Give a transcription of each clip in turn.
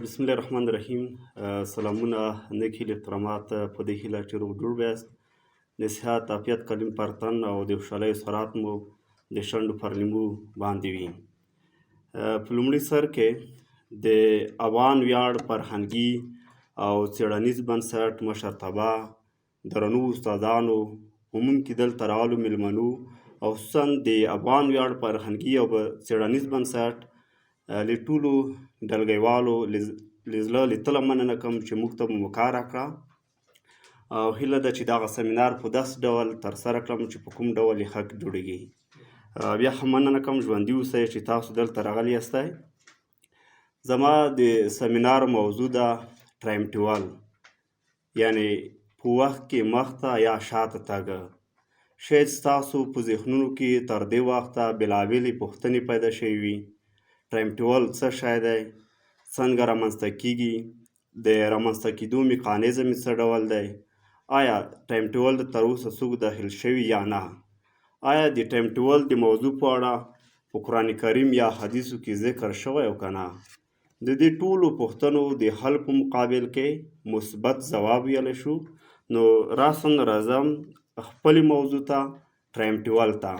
بسم الله الرحمن الرحیم. سلامونه، نیک هیلې، احترامات، په دې هیله چې روغ جوړ به یاست، د صحت عافیت کلیم پر تن او د خوشحالۍ سرعت مو د شونډو پر لیمو باندې وي. په لومړي سر کې د افغان ویاړ فرهنګي او څېړنیز بنسټ مشرتابه، درنو استادانو، عموم کې دلته راغلو میلمنو او خصوصا د افغان ویاړ فرهنګي او څېړنیز بنسټ له ټولو ډلګیوالو له زړه له تله مننه کوم چې موږ ته مو موقع راکړه او هیله ده چې دغه سمینار په داسې ډول ترسره کړم چې په کوم ډول یې حق جوړیږي. بیا هم مننه کوم، ژوندي اوسئ چې تاسو دلته راغلي یاستئ. زما د سمینار موضوع ده ټایم ټیول، یعنی په وخت کې مخته یا شاته تګ. شاید ستاسو په ذهنونو کې تر دې وخته بېلابېلې پوښتنې پیدا شوې وي. ټایم ټیول څه شی دی؟ څنګه رامنځته کیږي؟ د رامنځته کیدو میکانیزم یې څه ډول دی؟ آیا ټایم ټیول ته تر اوسه څوک داخل شوي یا نه؟ آیا د ټایم ټیول د موضوع په اړه په قرآن کریم یا حدیثو کې ذکر شوی او که نه؟ د دې ټولو پوښتنو د حل په مقابل کې مثبت ځواب ویلی شو. نو راساً راځم خپلې موضوع ته، ټایم ټیول ته.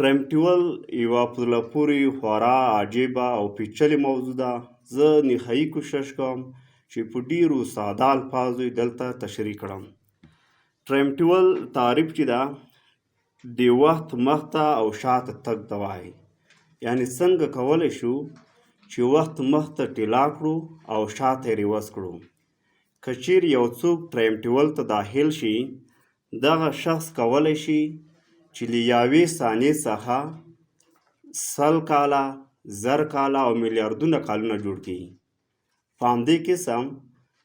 ټایم ټیول یوه په زړه پورې، خورا عجیبه او پیچلې موضوع ده. زه نهایي کوشش کوم چې په ډیرو ساده الفاظو یې دلته تشریح کړم. ټایم ټیول تعریف چې ده، د وخت مخته او شاته تګ ته وایي، یعنی څنګه کولی شو چې وخت مخته ټیلا کړو او شاته یې ریوس کړو. که چیرې یو څوک ټایم ټیول ته داخل شي، دغه شخص کولی شي چې له یوې ثانیې څخه 100 کاله، 1000 کاله او میلیاردونه کالونه جوړ کړي. په همدې قسم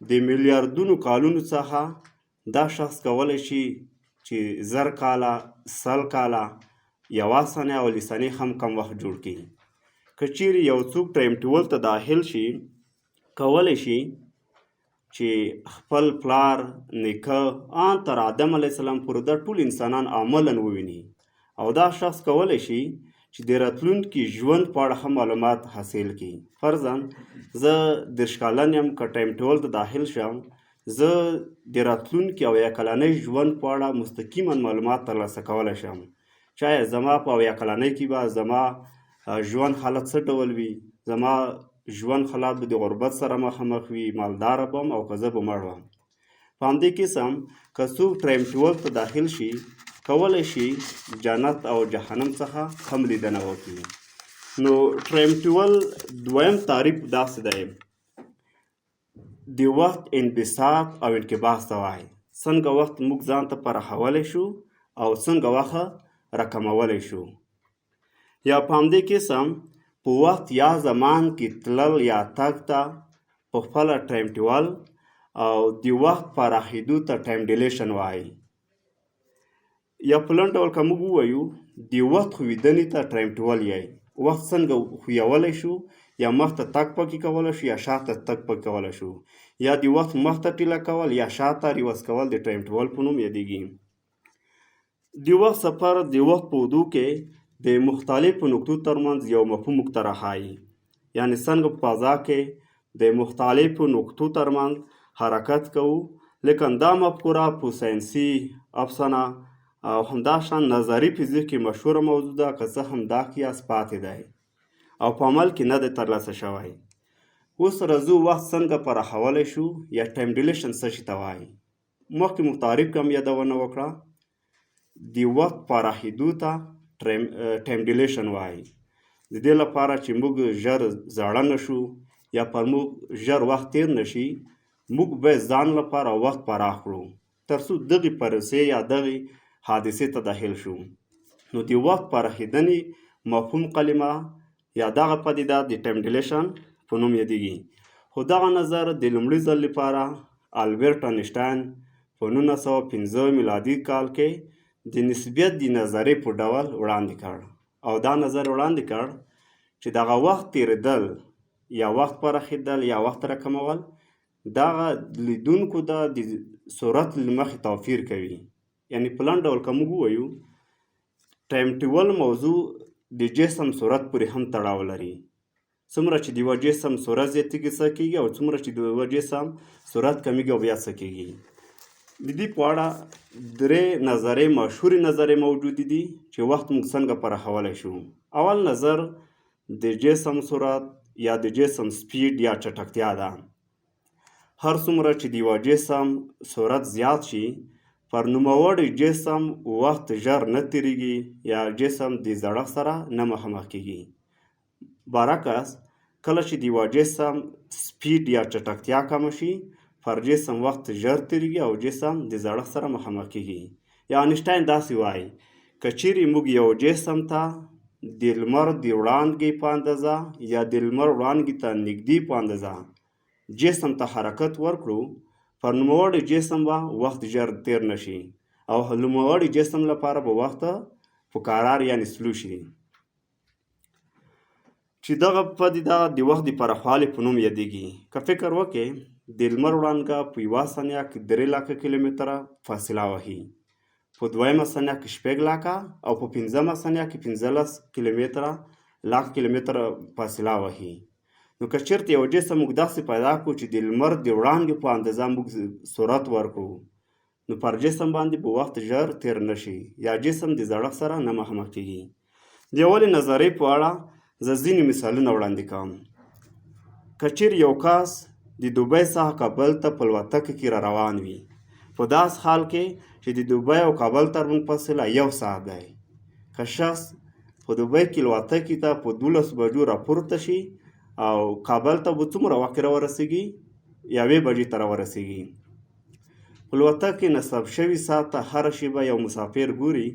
د میلیاردونو کالونو څخه دا شخص کولی شي چې 1000 کاله، 100 کاله، یوه ثانیه او له ثانیې هم کم وخت جوړ کړي. که چیرې یو څوک ټایم ټیول ته داخل شي، کولی شي چې خپل پلار، نیکه، آن تر آدم علیه السلام پورې دا ټول انسانان عملاً وویني، او دا شخص کولی شي چې د راتلونکي ژوند په اړه هم معلومات حاصل کړي. فرضاً زه 30 کلن یم، که ټایم ټیول ته داخل شم، زه د راتلونکي او یا کلنۍ ژوند په اړه مستقیما معلومات ترلاسه کولی شم چې آیا زما په اویا کلنۍ کې به زما ژوند حالت څه ډول وي، زما ژوند حالات به د غربت سره مخامخ وي، مالداره به وم او که زه به مړ وم. په همدې قسم که څوک ټایم ټیول ته داخل شي، کولی شي جنت او جهنم څخه هم لیدنه وکړي. نو ټایم ټیول دویم تعریف داسې دی، د وخت انبساط او انقباض ته وایي. څنګه وخت موږ ځان ته پراخولی شو او څنګه وخت راکمولی شو. یا په همدې قسم په وخت یا زمان کې تلل یا تګ ته په خپله ټایم ټیول او د وخت پراخېدو ته ټایم ډیلیشن وایي. یا په لنډ ډول که موږ ووایو، د وخت ښویېدنې ته ټایم ټیول یایي. وخت څنګه ښویولی شو، یا مخته تګ پکې کولی شو یا شاته تګ پکې کولی شو، یا د وخت مخته ټیله کول یا شاته ریوس کول د ټایم ټیول په نوم یادېږي. د وخت سفر د وخت په اوږدو کې د مختلفو نقطو ترمنځ یو مفهوم موږ ته راښایي، یعنی څنګه په فضا کې د مختلفو نقطو ترمنځ حرکت کوو. لیکن دا مفکوره په ساینسي افسانه او همداشان نظري فزیک کې مشهوره موضوع ده، که څه هم دا قیاس پاتې دی او په عمل کې نه دی ترلاسه شوی. اوس راځو وخت څنګه پراخولی شو یا ټایم ډیلیشن څه شي ته وایي. مخکې مو تعریف هم یادونه وکړه، د وخت پراخېدو ته ټایم ډیلیشن وایي. د دې لپاره چې موږ ژر زاړه نه شو یا پر موږ ژر وخت تیر نه شي، موږ باید ځان لپاره وخت پراخ کړو تر څو دغې پروسې یا دغې حادثې ته داخل شو. نو د وخت پراخېدنې مفهوم کلمه یا دغه پدیده د ټایم ډیلیشن په نوم یادېږي. خو دغه نظر د لومړي ځل لپاره البرټ انشټاین په 1905 میلادي کال کې د نسبیت د نظریې په ډول وړاندې کړ، او دا نظر وړاندې کړ چې دغه وخت تېرېدل یا وخت پراخېدل یا وخت راکمول دغه لیدونکو ته د سرعت له مخې توپیر کوي. یعنی په لنډ ډول که موږ ووایو، ټایم ټیول موضوع د جسم سرعت پورې هم تړاو لري. څومره چې د یوه جسم سرعت زیاتېږي څه کېږي او څومره چې د یوه جسم سرعت کمېږي او بیا څه کېږي. د دې په اړه درې نظرې مشهورې نظرې موجودې دي چې وخت موږ څنګه پراخولی شو. اول نظر د جسم سرعت یا د جسم سپیډ یا چټکتیا ده. هر څومره چې د یوه جسم سرعت زیات شي، پر نوموړي جسم وخت ژر نه تېرېږي یا جسم د زړښت سره نه مخامخ کېږي. برعکس کله چې د یوه جسم سپیډ یا چټکتیا کمه شي، پر جسم وخت ژر تېرېږي او جسم د زړښت سره مخامخ کېږي. یا انشټاین داسې وایي، که چیرې موږ یو جسم ته د لمر د وړانګې په اندازه یا د لمر وړانګې ته نږدې په اندازه جسم ته حرکت ورکړو، پر نوموړي جسم به وخت ژر تېر نه شي او نوموړي جسم لپاره به وخت په کرار یعنې سلو شي، چې دغه پدیده د وخت د پراخوالي په نوم یادېږي. که فکر وکړې، د لمر وړانګه په یوه ثانیه کې 3 لکه کیلومتره فاصله وهي، په دویمه ثانیه کې 6 لکه او په پنځمه ثانیه کې 15 کیلومتره لک کیلومتره فاصله وهي. نو که چېرته یو جسم موږ داسې پیدا کړو چې د لمر د وړانګې په اندازه موږ سرعت ورکړو، نو پر جسم باندې به وخت ژر تېر نه شي یا جسم د زړښت سره نه مخامخ کېږي. د اولې نظریې په اړه زه ځینې مثالونه وړاندې کوم. که چېرې یو کس د دوبۍ څخه کابل ته په الوتکه کې را روان وي، په داسې حال کې چې د دوبۍ او کابل ترمنځ فاصله یو ساعت دی، که شخص په دوبۍ کې الوتکې ته په 12 بجو راپورته شي او کابل ته به څومره وخت کې راورسېږي؟ 1 بجې ته راورسېږي. په الوتکه کې نصب شوي ساعت ته هره شېبه یو مسافر ګوري،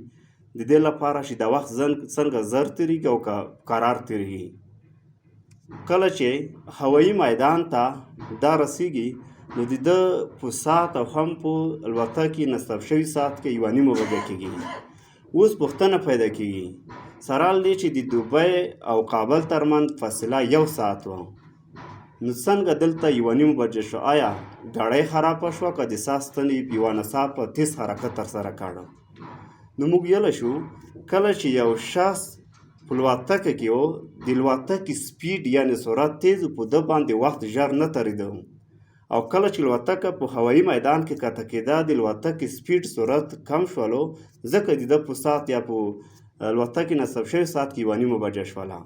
د دې لپاره چې د وخت څنګه زر تېرېږي او که کرار تېرېږي. کله چې هوایي میدان ته دا رسېږي، نو د ده په ساعت او هم په الوتکه کې نصب شوي ساعت کې 1:30 بجه کېږي. اوس پوښتنه پیدا کېږي، سره له دې چې د دوبۍ او کابل ترمنځ فاصله یو ساعت وه، نو څنګه دلته 1:30 بجه شو؟ آیا ګاډۍ خرابه شوه که د ساعت ستنې یوه ناڅاپه تیز حرکت ترسره کړ؟ نو موږ ویلی شو، کله چې یو شخص په الوتکه کې و، د الوتکې سپیډ یعنې سرعت تیز و، په ده باندې وخت ژر نه تېرېده او کله چې الوتکه په هوایي میدان کې کښته کېده، د الوتکې سپیډ سرعت کم شولو، ځکه د ده په ساعت یا په الوتکې نصب شوي ساعت کې 1:30 بجه شوله.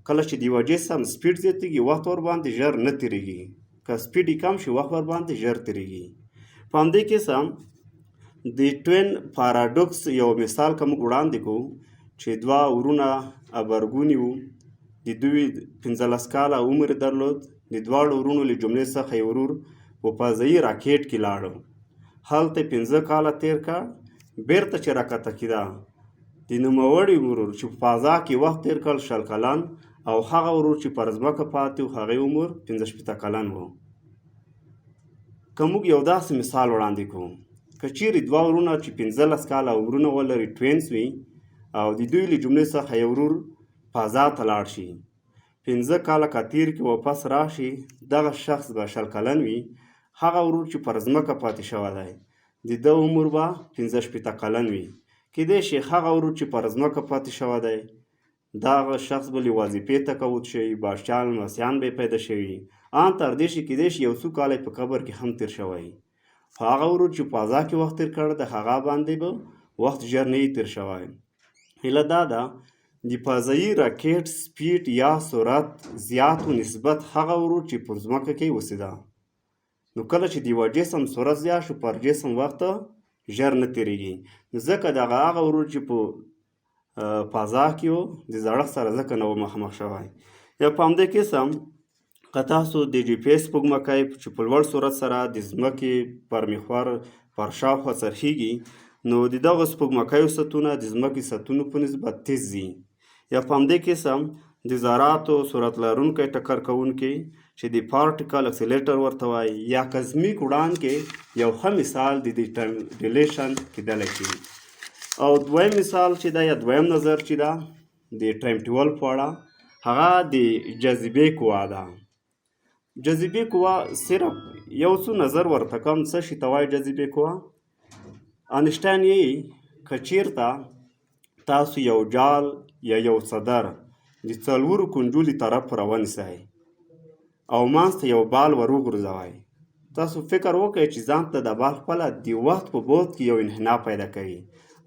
کله چې د یوه جسم سپیډ زیاتېږي، وخت ورباندې ژر نه تېرېږي، که سپیډ یې کم شي، وخت ورباندې ژر تېرېږي. په همدې قسم د twin paradox یو مثال که موږ وړاندې کوو، چې دوه ورونه ابرګوني وو، د دوی 15 کاله عمر درلود. د دواړو ورونو له جملې څخه یو ورور په فضایي راکټ کې لاړو، هلته 5 کاله تېر کړ. بیرته چې راکښته کېده، د نوموړي ورور چې په فضا کې وخت تېر کړ 20 کلن او هغه ورور چې پر ځمکه پاتې و، هغې عمر 65 کلن و. که موږ یو داسې مثال وړاندې کوو، که چیرې دوه ورونه چې 15 کاله عمرونه ولري، twins وي او د دوی له جملې څخه یو ورور فضا ته لاړ شي، 5 کاله که تېر کړي، واپس راشي، دغه شخص به 20 کلن وي. هغه ورور چې پر ځمکه پاتې شوی دی، د ده عمر به 65 کلن وي. کیدای شي هغه ورور چې پر ځمکه پاتې شوی دی، دغه شخص به له وظیفې تقاعد شي، بچیان لمسیان به یې پیدا شوي، ان تر دې چې کیدای شي یو څو کاله په قبر کې هم تېر شوی. خو هغه ورور چې په فضا کې وخت تېر کړ، د هغه باندې به وخت ژر نه وي تېر شوی. علت دا ده، د فضایي راکټ سپیډ یا سرعت زیات و نسبت هغه ورور چې پر ځمکه کې اوسېده. نو کله چې د یوه جسم سرعت زیات شو، پر جسم وخت ژر نه تېرېږي، ځکه دغه هغه ورور چې په فضا کې و، د زړښت سره ځکه نه و مخامخ شوی. یا په همدې قسم که تاسو د جي پي اس سپوږمکۍ چې په لوړ سرعت سره د ځمکې پر محور پر شاوخوا څرخیږي، نو د دغو سپوږمکیو ساعتونه د ځمکې ساعتونو په نسبت تیز ځي. یا په همدې قسم د ذراتو سرعت لرونکی ټکر کوونکی چې د particle accelerator ورته وایي یا کازمیک وړانګې یو ښه مثال د دې time dilation کېدلی شي. او دویم مثال چې ده یا دویم نظر چې ده د time travel په اړه، هغه د جاذبې قوه ده. جاذبې قوه صرف یو څو نظر ورته کوم، څه شي ته وایي جاذبې قوه. انشټاین یې که چیرته تاسو یو جال یا یو څادر د څلورو کنجو له طرف راونیسئ او منځ ته یو بال ور وغورځوئ. تاسو فکر وکړئ چې ځان ته د بال خپله د وخت په بعد کې یو انحنا پیدا کوي.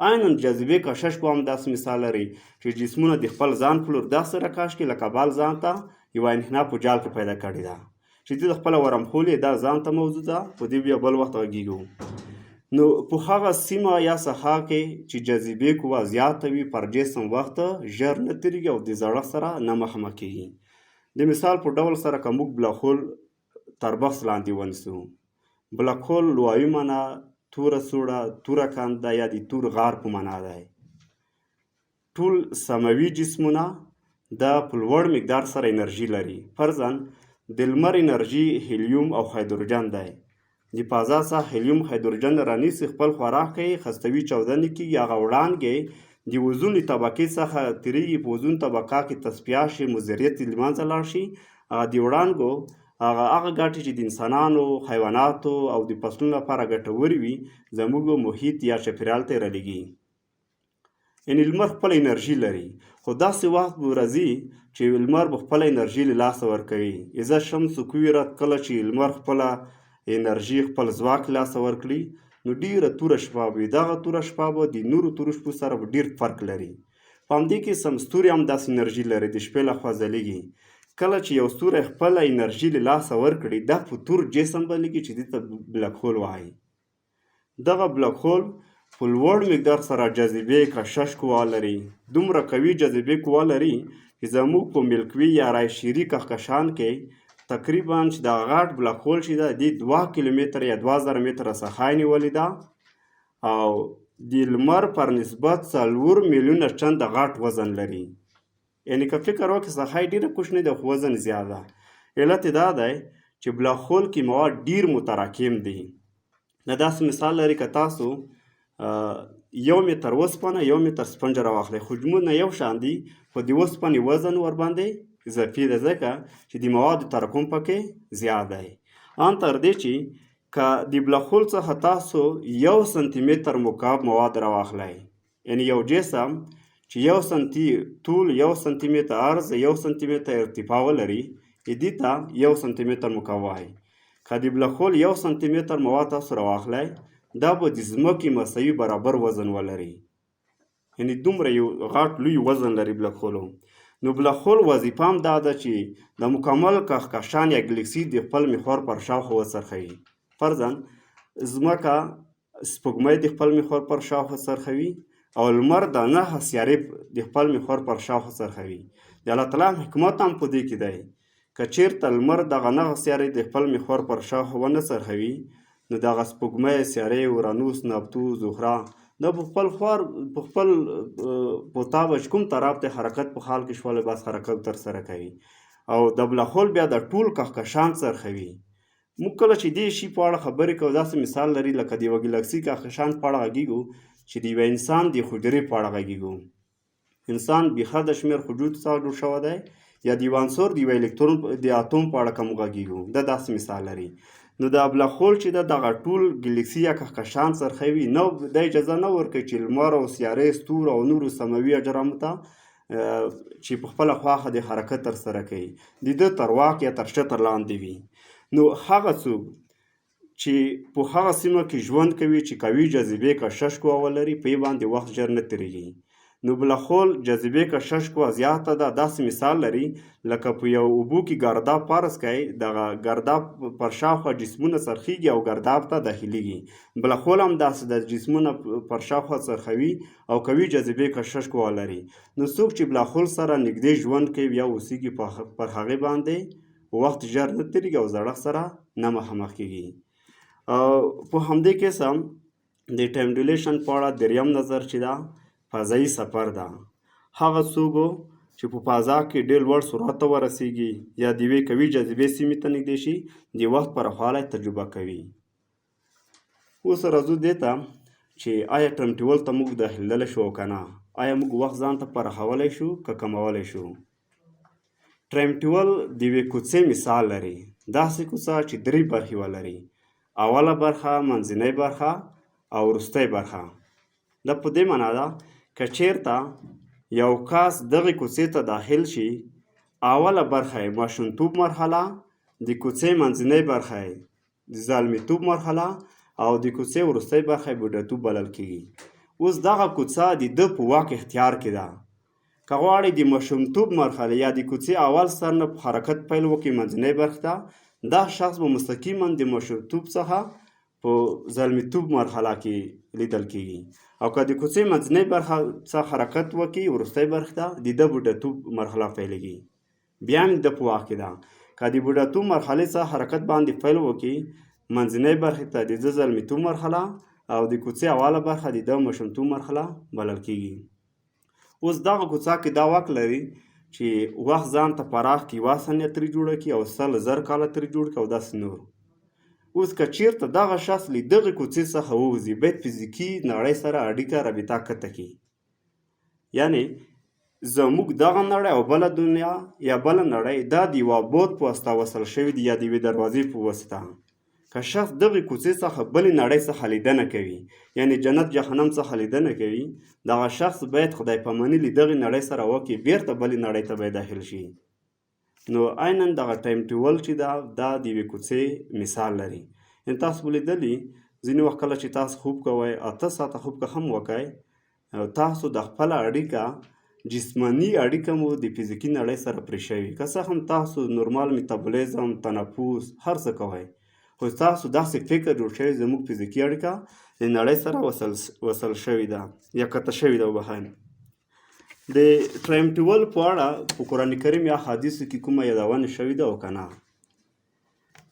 عینا جاذبې کشش قوه هم داسې مثال لري چې جسمونه د خپل ځان په لور داسې راکش کړي لکه بال ځان ته یوه انحنا په جال کې پیدا کړې ده چې د خپله ورمخولې دا ځان ته موضوع ده، په دې بیا بل وخت غږیږو. نو په هغه سیمه یا ساحه کې چې جاذبې قوه زیاته وي پر جسم وخت ژر نه تېرېږي او د زړښت سره نه مخامخ کېږي. د مثال په ډول سره که موږ بلاک هول تر بحث لاندې ونیسو، بلاک هول لغوي معنا توره څوړه، توره کنده یا د تور غار په معنا دی. ټول سموي جسمونه دا په لوړ مقدار سره انرژي لري. فرضاً د لمر انرژي هیلیوم او هایدروجن دی. د فضا څخه هیلیوم هایدروجن رانیسي، خپل خوراک کوي، خستوي چاودنې کېږي، هغه وړانګې د اوزون له طبقې څخه تېرېږي، په اوزون طبقه کې تصفیه شي، مضریت یې له منځه لاړ شي. هغه د وړانګو هغه ګټې چې د انسانانو، حیواناتو او د فصلونو لپاره ګټورې وي، زموږ محیط یا چاپېریال ته یې رالېږي. یعنی لمر خپله انرژي لري، خو داسې وخت به راځي چې لمر به خپله انرژي له لاسه ورکوي. اذا الشمس کویرت، کله چې لمر خپله انرژي، خپل ځواک له لاسه ورکړي، نو ډېره توره شپه به وي. دغه توره شپه به د نورو تورو شپو سره به ډېر فرق لري. په همدې کې سم ستوري هم داسې انرژي لري، د شپې لخوا ځلېږي. کله چې یو ستوری خپله انرژي له لاسه ورکړي، دا په تور جسم بدلېږي چې دې ته بلک هول وایي. دغه بلک هول په لوړ مقدار سره جاذبې کشش قوه لري، دومره قوي جاذبې قوه لري چې زموږ په ملکوي یا رای شیري کهکشان کې تقریبا چې دا غټ بلک هول چې ده، دې 2 کیلومتره یا 2000 متره ساحه یې نیولې ده او د لمر پر نسبت 4 میلیونه چنده غټ وزن لري. یعنی که فکر وکړې ساحه یې ډېره کوچنۍ ده خو وزن یې زیات ده. علت یې دا دی چې بلک هول کې مواد ډېر متراکم دي. دا داسې مثال لري که تاسو 1 متر وسپنه 1 متر سپنجه راواخلئ، حجمونه یو شان دي خو د وسپنې وزن ورباندې اضافي دی، ځکه چې د موادو تراکم پکې زیات دی. ان تر دې چې که د بلک هول څخه تاسو 1 سانتي متر مکعب مواد راواخلئ، یعنی یو جسم چې 1 سانتي طول، 1 سانتي متر عرض، 1 سانتي متر ارتفاع ولري، دې ته 1 سانتي متر مکعب وایي. که د بلک هول 1 سانتي متر مواد تاسو راواخلئ، دا به د ځمکې مساوي برابر وزن ولري، یعنی دومره یو غټ لوی وزن لري بلک هول. نو بلک هول وظیفه هم دا ده چې د مکمل کهکشان یا ګلکسي د خپل محور پر شاوخوا وڅرخوي. فرضاً ځمکه سپوږمۍ د خپل محور پر شاوخوا څرخوي او لمر د 9 سیارې د خپل محور پر شاوخوا څرخوي. د الله تعالی حکمت هم په دې کې دی، که چیرته لمر دغه 9 سیارې د خپل محور پر شاوخوا ونه څرخوي، نو دغه سپوږمۍ، سیارې، اورانوس، نبتو، زهره دا په خپل خوار په خپل په تابه چې کوم طرف ته حرکت په حال کې شول، بس حرکت ترسره کوي. او د بلک هول بیا د ټول کهکشان څرخوي. موږ کله چې دې شي په اړه خبرې کوو، داسې مثال لري لکه د یوه ګلکسي کهکشان په اړه غږېږو چې د یوه انسان د حجرې په اړه غږېږو. انسان بې حده شمېر حجرو څخه جوړ شوی دی، یا د یوه عنصر د یوه الکترون د اتوم په اړه که موږ غږېږو، دا داسې مثال لري. نو د بلک هول چې ده دغه ټول ګلکسي یا کهکشان څرخوي، نو دا اجازه نه ورکوي چې لمر او سیارې، ستورو او نورو سماوي اجرامو ته چې په خپله خوښه د حرکت ترسره کوي، د ده تر واک یا تر چتر لاندې وي. نو هغه څوک چې په هغه سیمه کې ژوند کوي چې قوي جاذبې کشش قوه ولري، په یې باندې وخت ژر نه تېرېږي. نو بلک هول جاذبې کشش قوه زیاته ده، داسې مثال لري لکه په یو اوبو کې ګرداب فرض کړئ، دغه ګرداب پر شاوخوا جسمونه څرخېږي او ګرداب ته داخلېږي. بلک هول هم داسې ده، جسمونه پر شاوخوا څرخوي او قوي جاذبې کشش قوه لري. نو څوک چې بلک هول سره نږدې ژوند کوي یا اوسېږي، پر هغې باندې وخت ژر نه تېرېږي او زړښت سره نه مخامخ کېږي. او په همدې قسم د ټایم ډیلیشن په اړه دریم نظر چې ده فضایي سفر ده. هغه څوک چې په فضا کې ډېر لوړ سرعت ته ورسېږي یا د یوې قوي جاذبې سیمې ته نږدې شي، د وخت پراخوالی تجربه کوي. اوس راځو دې ته چې آیا ټایم ټیبل ته موږ داخلېدلی شو او که نه، آیا موږ وخت ځان ته پراخولی شو که کمولی شو. ټایم ټیبل د یوې کوڅې مثال لري، داسې کوڅه چې 3 برخې ولري، اوله برخه، منځنۍ برخه او وروستۍ برخه. دا په دې معنا ده که چیرته یو کس دغې کوڅې ته داخل شي، اوله برخه یې ماشومتوب مرحله، د کوڅې منځنۍ برخه یې د زلمیتوب مرحله او د کوڅې وروستۍ برخه یې بوډاتوب بلل کېږي. اوس دغه کوڅه د ده په واک اختیار کې ده. که غواړي د ماشومتوب مرحله یا د کوڅې اول سر نه په حرکت پیل وکړي منځنۍ برخې ته، دا شخص به مستقیما د ماشومتوب څخه په زلمیتوب مرحله کې لیدل کېږي، او که د کوڅې منځنۍ برخه څخه حرکت وکړي وروستۍ برخې ته، د ده بوډاتوب مرحله پیلېږي. بیا هم د ده په واک کې ده. که د بوډاتوب مرحلې څخه حرکت باندې پیل وکړي منځنۍ برخې ته، د ده زلمیتوب مرحله او د کوڅې اوله برخه د ده ماشومتوب مرحله بلل کېږي. اوس دغه کوڅه کې دا واک لري چې وخت ځان ته پراخ کړي، یوه ثانیه ترې جوړه کړي او سل زر کاله ترې جوړ کړي او داسې نور. اوس که چیرته دغه شخص له دغې کوڅې څخه ووځي، باید فزیکي نړۍ سره اړیکه رابطه قطع کړي. یعنی زموږ دغه نړۍ او بله دنیا یا بله نړۍ دا د یوه بود په واسطه وصل شوي دي یا د یوې دروازې په واسطه. که شخص دغې کوڅې څخه بلې نړۍ څخه لیدنه کوي، یعنی جنت جهنم څخه لیدنه کوي، دغه شخص باید خدای پاماني له دغې نړۍ سره وکړي، بیرته بلې نړۍ ته باید داخل شي. نو عینا دغه ټایم ټیبل چې ده، دا د یوې کوڅې مثال لري. یعنی تاسو به لیدلي ځینې وخت کله چې تاسو خوب کوئ، 8 ساعته خوب که هم وکړئ، تاسو د خپله اړیکه جسماني اړیکه مو د فزیکي نړۍ سره پرې شوي. که څه هم تاسو نورمال میتابولیزم، تنفس، هر څه کوئ، خو تاسو داسې فکر جوړ شوی زموږ فزیکي اړیکه د نړۍ سره وصل شوې ده یا قطع شوې ده. وبخښئ. د ټایم ټیبل په اړه په قرآن کریم یا حدیثو کې کومه یادونه شوې ده او که نه؟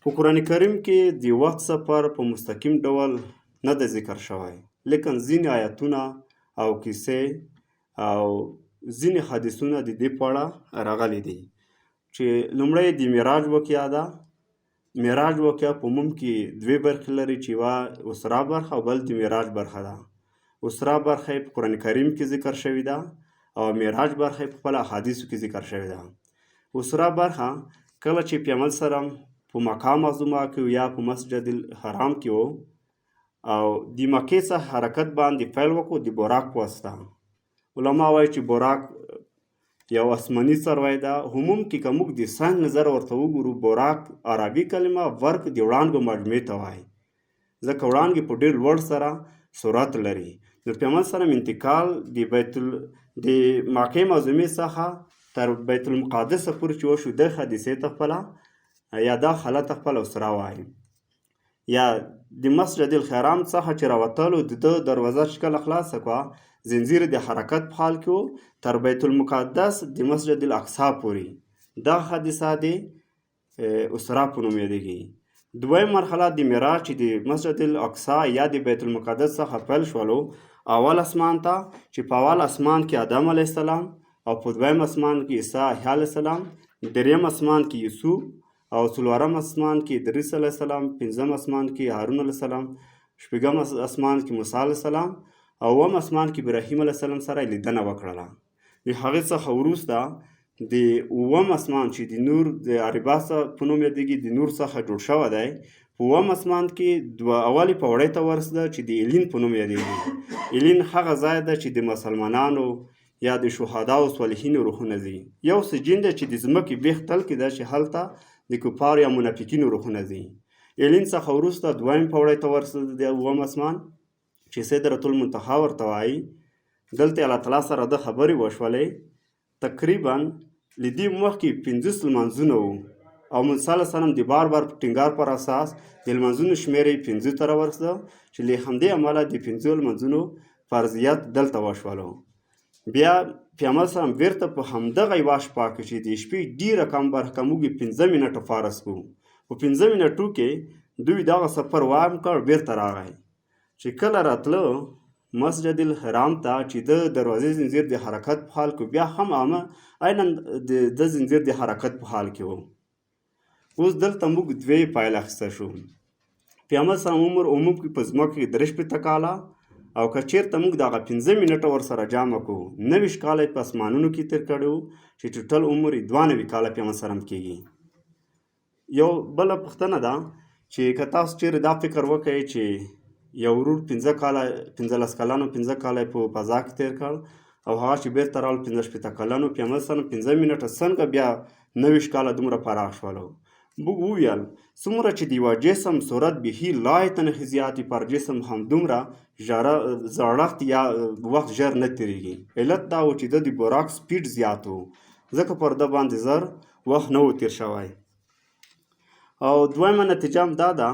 په قرآن کریم کې د وخت سفر په مستقیم ډول نه دی ذکر شوی، لیکن ځینې آیتونه او کیسې او ځینې حدیثونه د دې په اړه راغلي دي چې لومړی د معراج واقعه ده. معراج واقعه په عموم کې دوې برخې لري چې یوه اسرا برخه او بل د معراج برخه ده. اسرا برخه یې په قرآن کریم کې ذکر شوې ده او معراج برخه یې په خپل احادیثو کې ذکر شوې ده. اسرا برخه کله چې پیغمبر سره په مکه معظمه کې یا په مسجد الحرام کې و او د مکې څخه حرکت باندې پیل وکړو د براق په واسطه. علما وایي چې براق یو آسماني څاروی ده. عموم کې که موږ د ساینس نظر ورته وګورو، براق عربي کلمه ورق د وړانګو مجموعې ته وایي، ځکه وړانګې په ډېر لوړ سره سرعت لري. نو پیغمبر سره انتقال د بیت د مکې معظمې څخه تر بیت المقدس پورې چې وشو، دغه حادثې ته خپله یا دا حالت ته خپله اسرا وایي. یا د مسجد الحرام څخه چې راوتلو، د ده دروازه چې کله خلاصه کړه، زنځیر د حرکت په حال کې و تر بیت المقدس د مسجد الاقصی پورې. دا حادثه د اسرا په نوم یادېږي. دویم مرحله د معراج چې د مسجد الاقصی یا د بیت المقدس څخه پیل شولو اول اسمان ته، چې په اول اسمان کې آدم علیه السلام او په دویم اسمان کې عیسی علیه السلام، دریم اسمان کې یوسف او څلورم اسمان کې ادریس علیه السلام، پنځم اسمان کې هارون علیه السلام، شپږم اسمان کې موسی علیه السلام او اووم اسمان کې ابراهیم علیه السلام سره لیدنه وکړله. د هغې څخه وروسته د اووم اسمان چې د نور د عربا په نوم یادېږي، د نور څخه جوړ شوی دی، په اووم اسمان کې دوه اولې پوړۍ ته ورسېده چې د ایلین په نوم یادېږي. ایلین هغه ځای ده چې د مسلمانانو یا د شهداو صالحینو روحونه ځي. یو سجین دی چې د ځمکې بیخ تل کې ده چې هلته د کفارو یا منافقینو روحونه ځي. ایلین څخه وروسته دویم پوړۍ ته ورسېده د اووم اسمان چې سدرة المنتهی ورته وایي. دلته الله تعالی سره د خبرې وشولې. تقریبا له دې مخکې 50 لمانځونه وو او موسی علیه السلام د بار بار ټینګار پر اساس د لمانځونو شمېر یې 5 ته راورسېده چې له همدې امله د 5 لمانځونو فرضیت دلته وشولو. بیا پیغمبر سلام بیرته په همدغه یوه شپه کې چې د شپې ډېره کم برخه که موږ یې 5 منټه فرض کړو، په 5 منټو کې دوی دغه سفر وام کړ، بیرته راغی. چې کله راتله مسجد الحرام ته چې د دروازې زنځیر د حرکت په حال کې، بیا هم عامه عینا د زنځیر د حرکت په حال کې و. اوس دلته موږ دوې پایله اخیستی شو. پیغمبر سلام عمر عموم کې په ځمکه کې 63 کاله او که چېرته موږ دغه 5 منټه ورسره جمع کړو، 29 کاله یې په اسمانونو کې تېر کړی و چې ټوټل عمر یې 92 کاله پیغمبر سلام کېږي. یو بله پوښتنه ده چې که تاسو چېرې دا فکر وکړئ چې یو ورور 5 کاله، 15 کلن و، 5 کاله یې په فضا کې تېر کړ او هغه چې بیرته راغلل 65 کلن و. پیغمبر صلی 5 منټه څنګه بیا 29 کاله دومره پراخ شولو؟ موږ وویل څومره چې د یوه جسم سرعت بیخي لایتنخې زیات وي، پر جسم هم دومره زړښت یا وخت ژر نه تېرېږي. علت دا و چې د براق سپیډ زیات و، ځکه پر ده باندې زر وخت نه و تېر شوی. او دویمه نتیجه هم دا ده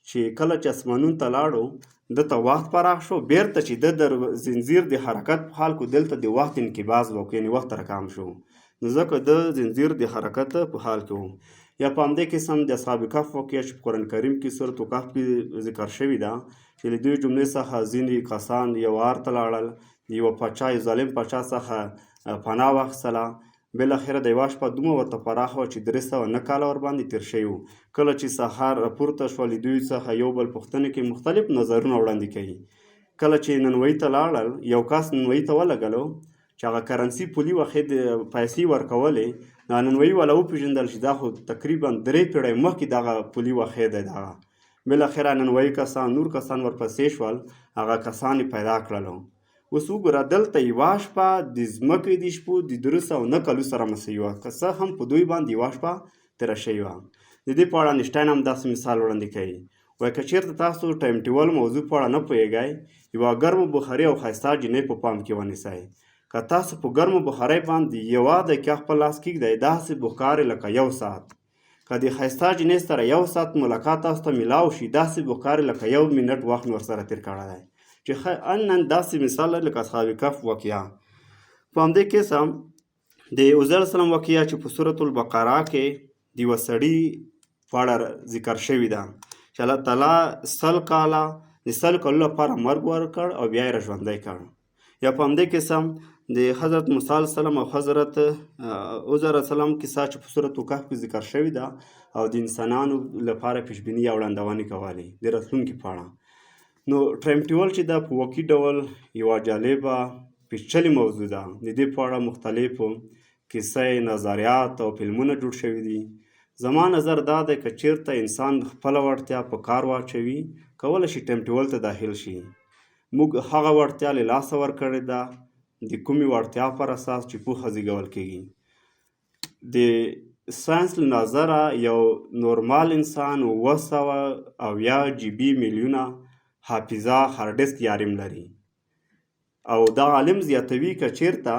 چې کله چې اسمانونو ته لاړو ده ته وخت پراخ شو، بیرته چې ده د زنځیر د حرکت په حال کې دلته د وخت انقباض وکړ، یعنې وخت راکم شو، نو ځکه د زنځیر د حرکت په حال کې و. یا په همدې قسم د اصحاب کهف واقعه چې په قرآن کریم کې سورة کهف کې ذکر شوې ده چې له دې جملې څخه ځینې کسان یو غار ته لاړل، د یوه پاچا، یو ظالم پاچا څخه پناه واخیستله. بالاخره د یوه شپه دومره ورته پراخه وه چې 309 کاله ورباندې تېر شوي وو. کله چې سهار راپورته شول، له دوی څخه یو بل پوښتنه کوي، مختلف نظرونه وړاندې کوي. کله چې ننوایي ته لاړل، یو کس ننوایي ته ولګلو چې هغه کرنسي پولي وخت پیسې ورکولې، نو ننوایي والا وپېژندل چې دا خو تقریبا 3 پېړۍ مخکې دغه پولي وخت دی. دغه بالاخره ننوایي کسان نور کسان ورپسې شول، هغه کسان یې پیدا کړلو. اوس وګوره دلته یوه شپه د ځمکې د شپو د 309 کلو سره مساوي وه، که څه هم په دوی باندې یوه شپه تېره شوې وه. د دې په اړه انشټاین هم داسې مثال وړاندې کوي، وایي که چېرته تاسو time table موضوع په اړه نه پوهېږئ، یوه ګرمه بخاري او ښایسته جینۍ په پام کې ونیسئ. که تاسو په ګرمه بخارۍ باندې یوه دقیقه خپل لاس کېږدئ، داسې به ښکاري لکه یو ساعت. که د ښایسته جینۍ سره یو ساعت ملاقات تاسو ته میلاو شي، داسې به ښکاري لکه یو منټ وخت مې ورسره تېر کړی دی. چې نن داسې مثال لري لکه اصحاب کهف واقعه. په همدې قسم د عزیر علیه السلام واقعه چې په سورة البقره کې د یوه سړي په اړه ذکر شوې ده چې الله تعالی 100 کاله د 100 کلو لپاره مرګ ورکړ او بیا یې راژوندی کړ. یا په همدې قسم د حضرت موسی علیه السلام او حضرت عزیر علیه السلام کیسه چې په سورة کهف کې ذکر شوې ده او د انسانانو لپاره پیشبیني یا وړاندونې کولې د راتلونکي په اړه. نو time table چې ده په واقعي ډول یوه جالبه پیچلې موضوع ده. د دې په اړه مختلفو کیسې، نظریات او فلمونه جوړ شوي دي. زما نظر دا دی که چیرته انسان خپله وړتیا په کار واچوي، کولی شي time table ته داخل شي. موږ هغه وړتیا له لاسه ورکړې ده د کومې وړتیا پر اساس چې پوهه زیږول کېږي. د ساینس له نظره یو نورمال انسان 770 GB میلیونه حافظه hard disk یا ریم لري. او دا عالم زیاتوي که چیرته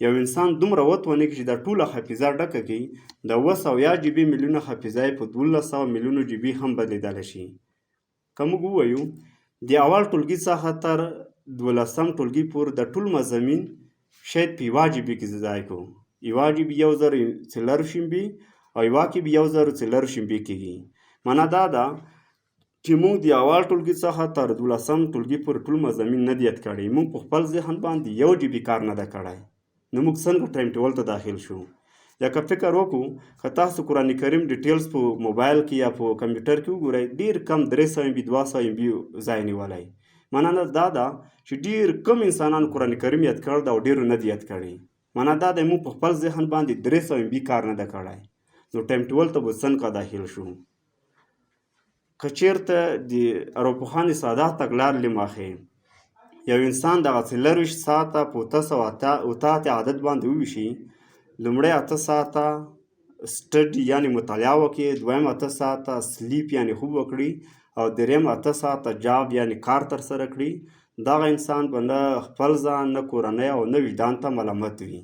یو انسان دومره وتوانېږي چې دا ټوله حافظه ډکه کړي، د 770 GB میلیونه حافظه یې په 1200 میلیونو GB هم بدلېدلی شي. که موږ ووایو د اول ټولګي څخه تر 12 ټولګي پورې د ټول مضامین شاید په یوه GB کې ځای کړو، یوه GB 1024 MB او یوه KB 1024 MB کېږي. معنا دا ده چې موږ د اول ټولګي څخه تر 12 ټولګي پورې ټول مضامین نه دي یاد کړي، موږ په خپل ذهن باندې یو GB کار نه ده کړی، نو موږ څنګه time table ته داخل شو؟ یا که فکر وکړو که تاسو قرآن کریم details په موبایل کې یا په کمپیوټر کې وګورئ، ډېر کم 300 MB 200 MB ځای نیولی. معنا دا ده چې ډېر کم انسانان قرآن کریم یاد کړی ده او ډېرو نه دي یاد کړي. معنا دا ده موږ په خپل ذهن باندې 300 MB کار نه ده کړی، نو time table ته به څنګه داخل شو؟ که چیرته د ارواپوهانې ساده تګلارې له مخې یو انسان دغه 24 ساعته په 888 عدد باندې وویشي، لومړی 8 ساعته study یعنی مطالعه وکړي، دویم 8 ساعته sleep یعنی خوب وکړي، او دریم 8 ساعته job یعنی کار ترسره کړي، دغه انسان به نه خپل ځان، نه کورنۍ او نه وجدان ته ملامت وي.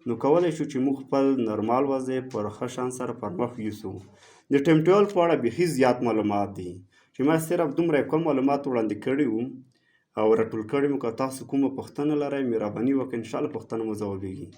نو کولی شو چې موږ خپل نورمال وظایف پر ښه شان سره پر مخ یوسو. د time table په اړه بیخي زیات معلومات دي چې ما صرف دومره کم معلومات وړاندې کړي وو او راټول کړي مو. که تاسو کومه پوښتنه لرئ، مهرباني وکړئ، انشاءالله پوښتنه مو ځوابېږي.